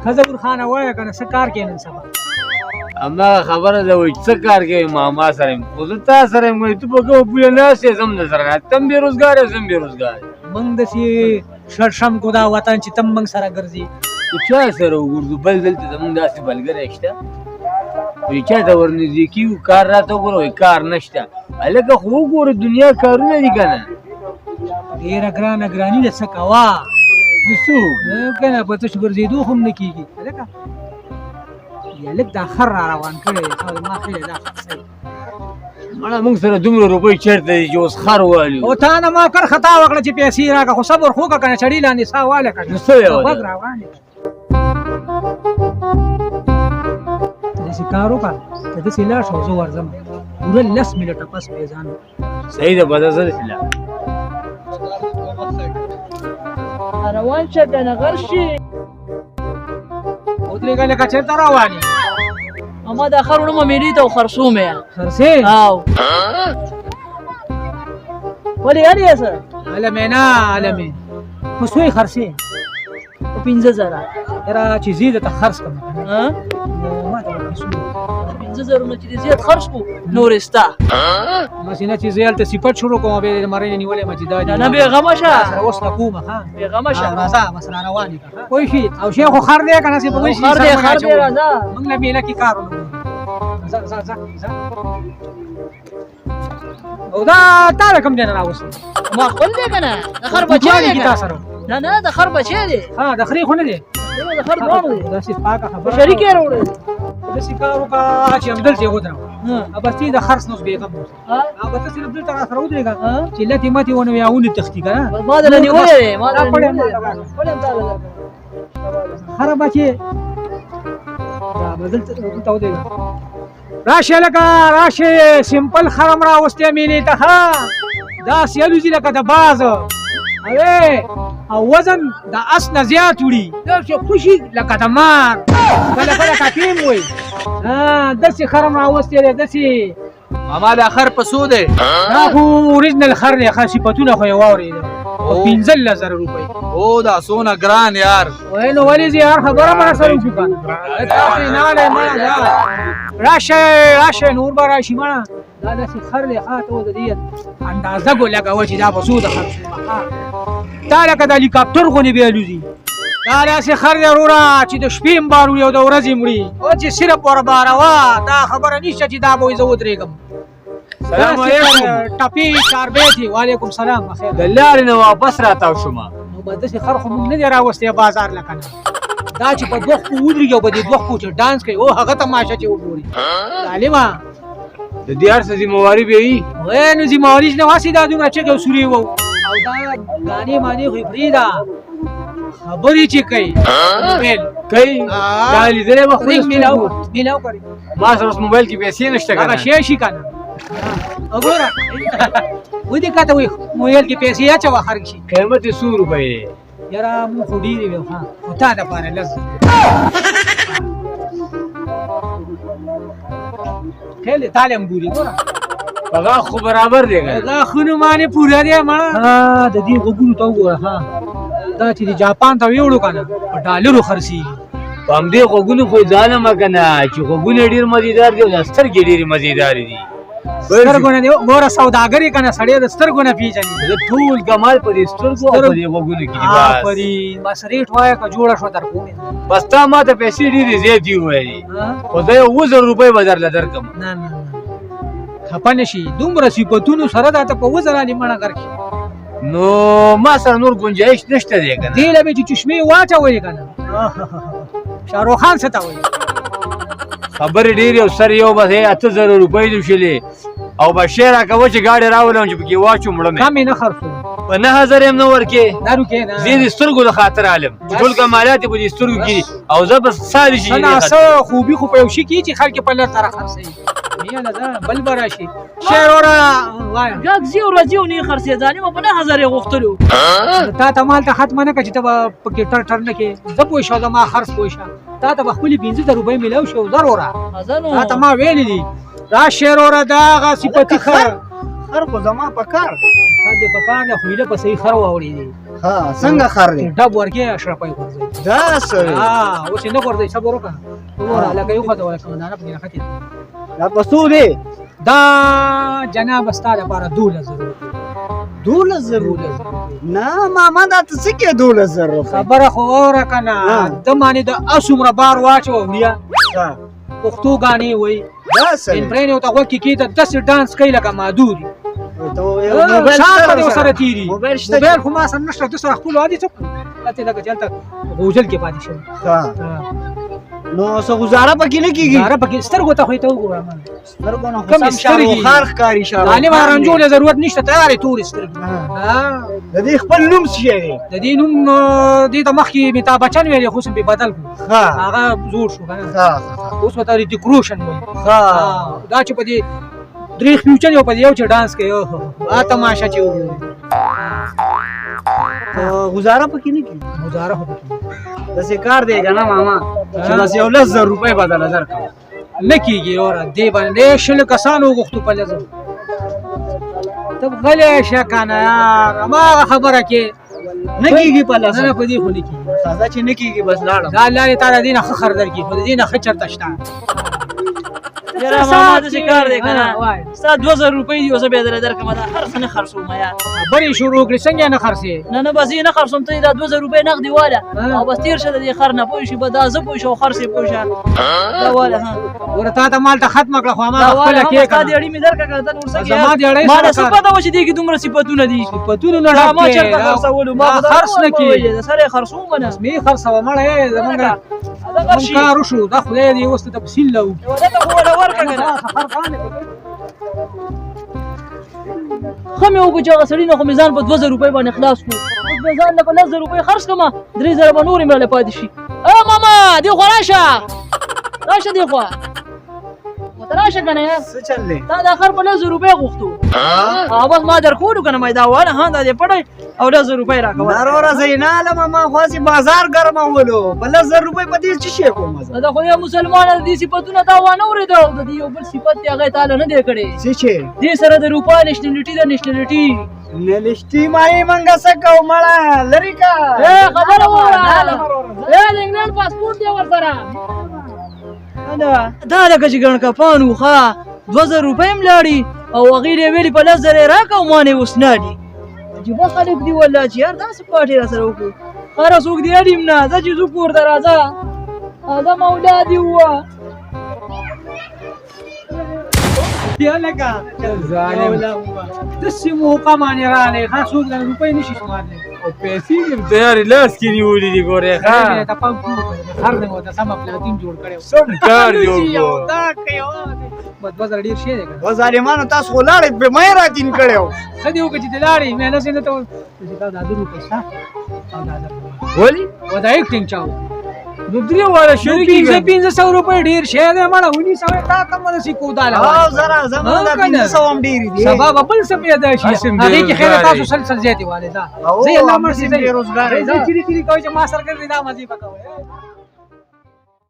ښځه ورخانه وایه که نه، څه کار کوې نن سبا؟ همدغه خبره ده، وایي څه کار کوې؟ ماما سره یم، خو زه تا سره یم. وایي ته په کومه پوله ناست یې، زه هم در سره ناست، ته هم بېروزګار یې، زه هم بېروزګار یم. موږ داسې شړشم کو دا وطن چې تم موږ سره ګرځي. نو چا سره وګرځو؟ بل دلته زمونږ داسې ملګری شته؟ وایي چا ته ورنږدې کېږو، کار راته وګوره، وایي کار نشته. هلکه خو وګوره، دنیا کارونه دي که نه؟ ډېره ګرانه ګراني ده، څه کوه؟ نو څه وکړو؟ که نه په تش ګرځېدو هم نه کېږي. هلکه یا لږ دا خر را روان کړی دی، ښه ما خیله دا خر صحیح. مړه موږ سره دومره روپۍ چېرته دي چې اوس خر والو؟ او تا نه ما کر خطا وکړه چې پیسې راکړه، خو صبر خو وکړه که نه چړې لاندې ساه واله که نه. نو څه یې غوږ وکړه؟ روان دی. ته داسې کار وکړه، ته داسې لاړ شه، زه ورځم پوره 10 منټه پس به ځان. صحیح ده، بده زه داسې لاړ. روان شه که نه غر شي. ودرېږه لکه چېرته روان یې؟ ما دا خر وړم مېلې ته او خرڅوم یې. خرڅې؟ او ولې هلې یې سره؟ هله مې نه، هله مې. په څو یې خرڅې؟ په 5000. یاره چې زه یې درته خرڅ کړم که نه، نو ما ته به پیسو 5000 نه چې دې زیات خرڅ کړو، نور یې ستا. هماسې نه چې زه هلته صفت شروع کوم، بیا یې د مرۍ نه نیولی یم چې دا نه نه، بېغمه شه. سره اوس نه کومه، ښه بېغمه شه. راځه، بس را روان یې کړه. پوه شي او شی خو خر دی که نه، چې پوه شي. خر دی، خر دی، راځه. موږ له میله کې کار ونه. ځه ځه ځه ځه. او دا تا له کوم ځای نه راوستی؟ ما خپل دی که نه، د خر بچی دی که که تا سره؟ نه نه، د خر بچی دی. ها، د خرې خو نه دی؟ د خر دواړو دی. داسې پاکه خبره. شریک یې راوړی. داسې کار وکړه چې همدلته یې ودروه. بس ته د خرڅ نه اوس بېغمه اوسه. به ته صرف دلته راسره ودرېږه چې لتې متې ونه یا ونه تښتي که نه. ما درله نیولی دی، ما درله پړی نیولی دی. پړی هم تا له درکړم. خره بچې دا به دلته دلته ودرېږه. راشه لکه راشه، سمپل خرم راوستی مینې ته. ښه داسې الوځي لکه د باز، اوې او وزن د اس نه زیات وړي، داسې خوشي لکه د مار، کله کله کاپې هم وایي. داسې خرم راوستی دی داسې. ماما دا خر په څو دی؟ دا خو اوریجنل خر دی، ښه صفتونه خو یې واورېده. په 15000 روپۍ. او دا څونه ګران یار. وایي نو ولې زه یار خبره ما سره وکړو که نه؟ تاسې نه دی مړه، دا راشه راشه، نور به راشي مړه. دا داسې خر دی، ښه ته د دې اندازه ګو لګوه چې دا به څو د خر شي. دا لکه د هلیکاپټر غوندې بیا الوځي. دا داسې خر دی وروره چې د شپې هم بار وړي او د ورځې هم وړي، او چې صرف ور باروه، دا خبره نشته چې دا به وایي زه ودرېږم. سلام علیکم. ټپې چاربیتې. وعلیکم سلام. بخیر. د لارې نه واپس راتاو شوم. نو به داسې خر خو موږ نه دی راوستی بازار له که نه، دا چې په دوه خپو ودرېږي او په دې دوه خپو چې ډانس کوي، او هغه تماشه چې وګوري ظالمه. د دې هر څه ذمهواري به یي؟ وایي نو ذمهواري چې نه واسي، دا دومره چغې او سورې وو، او دا ګانې مانې خو یې پرېږده، خبرې چې کوي موبایل کوي. دا لیدلی به خپلو رینګ میلاو سترګو. میلاو کړي. ما سره اوس موبایل کې پیسې نشته که هغه نه؟ شی شي که نه، وګوره ودې کاته وایي موبایل کې پیسې اچوه خرڅ شي. قیمت یې څو روپۍ دی؟ یاره مونږ خو ډېرې ویو، ښه خو تا دپاره 10000. خیال دی تاله هم ګوري ګوره. په غاښ خو برابر دی که نه؟ غاښونو باندې پوره دی مړه. ها د دې غوږونو ته وګوره، ها دا چې د جاپان ته ویوړو که نه، په ډالرو خرڅېږي. په همدې غوږونو خو یې ظالمه که نه چې غوږونه ډېر مزیدار دي او دا سترګې ډېرې مزیدارې دي. سترګو نه دی ګوره، سوداګر یې که نه، سړی د سترګو نه پېژني. د ټول کمال په دې سترګو او په دې غوږونو کې دي. بس آفرین. بس ریټ وایه که جوړه شوه در کوم یې. بس تا ما ته پیسې ډېرې زیاتې وویلې، خو زه یو 7000 روپۍ به درله درکړم. نه نه نه، خفه نه شي، دومره صفتونو سره دا ته په 7000 علي مړه غرق شي. نو ما سره نور ګنجایش نشته دی که نه؟ دې له مې چې چشمې واچولې که نه، شاهرخ خان څه ته وایي؟ خبرې ډېرې او سر یو بس 8000 روپۍ دې وشلې، او به شی راکوه چې ګاډی راولم چې پکې واچوم مړه مې. کم یې نه خرڅوم. په 9000 یې هم نه ورکې؟ نه روکې نه. زه د سترګو له خاطره عالم چې ټول کمالات یې په دې سترګو کې دي، او زه به ساه دي چې څه نا څه خوبي خو په یو شي کې چې خلک یې په لر سره خرڅوي. نه ځه بل به راشي. شی وروره وایه. ګاک ځي او راځي او نه یې خرڅېږي، ظالمه په 9000 یې غوښتلو. تا ته مال ته ختمه نه کړه چې ته به پکې ټر ټر نه کړې. زه پوه شوم، زما خرڅ پوه شه، تا ته به خپلې 5000 روپۍ میلاو شي. زه وروره تا ته ما ویلي دي راشه وروره، دا هغه صفتي خر. خر خو زما په کار دی. خر دې په کار دی، خو هیله په صحیح خر واورېدې. ها، څنګه خر دی؟ ډب ورکې اشرفۍ غورځوي. دا څه وې؟ ها، اوس یې نه غورځوي، صبر وکړه، وګوره لکه یو خوا ته ولکه دانه پکې نښتې ده. دا په څو دی؟ دا جناب ستا لپاره 12,000 روپۍ. 12,000؟ 12,000 روپۍ. نه ماما، دا ته څه کې 12,000 روپۍ؟ خبره خو واوره که نه. ها. ده باندې د اس څومره بار واچوه وړیا. ها. پښتو ګانې وایي. دا څه وې؟ پرېنې ورته غوږ کې کېږده، داسې ډانس کوي لکه مادوري. ته یو موبایل شام شته به دې ورسره؟ ورسره تېري. موبایل شته؟ موبایل خو ما سره نشته، ده سره خپل عادي څه داسې لکه چې هلته غوجل کې پاتې شوی. ها، نو څه ګزاره پکې نه کېږي؟ ګزاره پکې، سترګو ته خو یې ته وګوره ما. سترګو نه خو کمې سم شاهرخ سترګې. خان ښکاري، شاهرخ عالم خان دی. رنجو له ضرورت نشته، تیارې تورې سترګې. ها. ها. د دې خپل نوم څه شی دی؟ د دې نوم دې ته مخکې میتاب بچن ویلې، خو اوس یې پرې بدل کړو. ها. هغه زوړ شو که نه. ها. اوس ورته ریتیک روشن وایي. ها. ها، دا چې په دې درې فیوچر یو په دې یو چې ډانس کوي، اوهو، دا تماشه چې وګوري. ګزاره پکې نه کېږي؟ ګزاره خو پکې داسې کار دی که نه ماما، چې بس یو 10,000 روپۍ به درله درکړم. نه کېږي وروره، دې باندې 20 کسانو وغوښتو په 10,000. ته غلی شه که نه یار، هماغه خبره کې نه کېږي په لس؟ نه نه، په دې خو نه کېږي. تازه چې نه کېږي، بس لاړم. دا الله دې تا د دې نه ښه خر درکړي، خو د دې نه ښه چېرته شته؟ یاره ماما، داسې کار دی که نه، ها، وایه. ستا 2000 روپۍ دي، اوس به یې درله درکړم، دا هر څه نه خرڅوم یار. خبرې شروع کړې، څنګه یې نه خرڅې؟ نه نه، بس یې نه خرڅوم، ته یې دا 2000 روپۍ نغدې واله ها. او بس تېر شه د دې خر نه، پوه شي به دا زه پوه شم او خر سې پوه شه. دا واله، ها. ګوره، تا ته مال ته ختمه کړه، خو دا هماغه واله خپله هم کې ستا که دې نه. اړې مې درکړه که نه، ته نور څه کې زما یار؟ دې اړۍ ما سره له څه کار. پته وه چې دې کې دومره صفتونه دي؟ صفتونو نه دا ډک ما دی. چېرته خرڅولو؟ ما دا خو دا خرڅ نه نه کېږي. ویلې، سره یې خرڅوم نه. مې خرڅوه مړه یې، زمونږ دا زمونږ خرڅ شي. کار وشو، دا خدای دې اوس ته تفصیل له وکړي. یوه دته خو وله ورکړه که نه. ښه مې وکړو چې هغه سړي نه خو مې ځان په 2000 روپۍ باندې خلاص کړو، اوس به ځان له په 10,000 روپۍ خرڅ کړم، 3000 به نورې مې راله پاتې شي. ا ماما، دې خوا راشه، راشه دې خوا ورته راشه که نه یار. څه چل دی؟ تا دا خر په 10,000 روپۍ غوښتو او بس ما درکولو که نه، ما دا واله، ها، دا دې پټی او 10,000 روپۍ راکوه. نه وروره، زه یې نه الم، ما خو هسې بازار ګرمولو. په 10,000 روپۍ په دې څه شی کوم زه؟ دا خو یو مسلمان د دې صفتونه تا وانه اورېده، او د دې یو بل صفت دی، هغه یې تا له نه دی کړی. څه شی؟ دې سره د روپا نیشنلټي ده، نیشنلټي. نلشتي مې منګه څه کوم مړه، لرې کا. ای خبره وره. نه الم وروره. ای د انګلند پاسپورټ دی ورسره. دا لکه چې ګڼ کپان و، ښه 2000 روپۍ هم لاړې او هغې یې ویلي په 10,000 یې راکړه او ما نه یې اوس نه دي. عجیبه خلک دي والله چې یار داسې پاټې را سره وکړو. هره څوک دې اړیم نه، ځه چې ځو کور ته، راځه راځه مولا دې ووه. بیا لکه ظالم. داسې موقع باندې راغلی، ښه څوک د روپۍ نشي شمارلی. او پیسې دې تیارې لاس کې نیولې دي، ګورې ښه. ښه ته پام کوه، خر دې ورته سمه پلاتین جوړ کړی و. سم کار دی لوسي او وکړو. دا کوي او هغه کوي. بس 2000 ډېر شی دی که نه؟ و ظالمانو، تاسو خو لاړې په مې راتین کړی و. ښه دې وکړه چې ته لاړې، مې نه نه ته چې دا د 1000 روپۍ ستا او دا 1000 روپۍ. ولې؟ و دا اکټینګ چا وکړو؟ نو درې واړه شریک پنځه 500 روپۍ ډېر شی دی مړه، ونیسه تا کوم داسې کوداله. او زره زما دا ها که نه؟ 500 هم ډېرې دي. سبا به بل څه پیدا شي. هسې هم هغې کې خیر بېروزګار تاسو یې. سل سل زیاتې والې. ځه او زه الله هم مرسي بېروزګار یې. زه چیرې چیرې کوي چې ما سره ګرځي، دا مزې به کوي.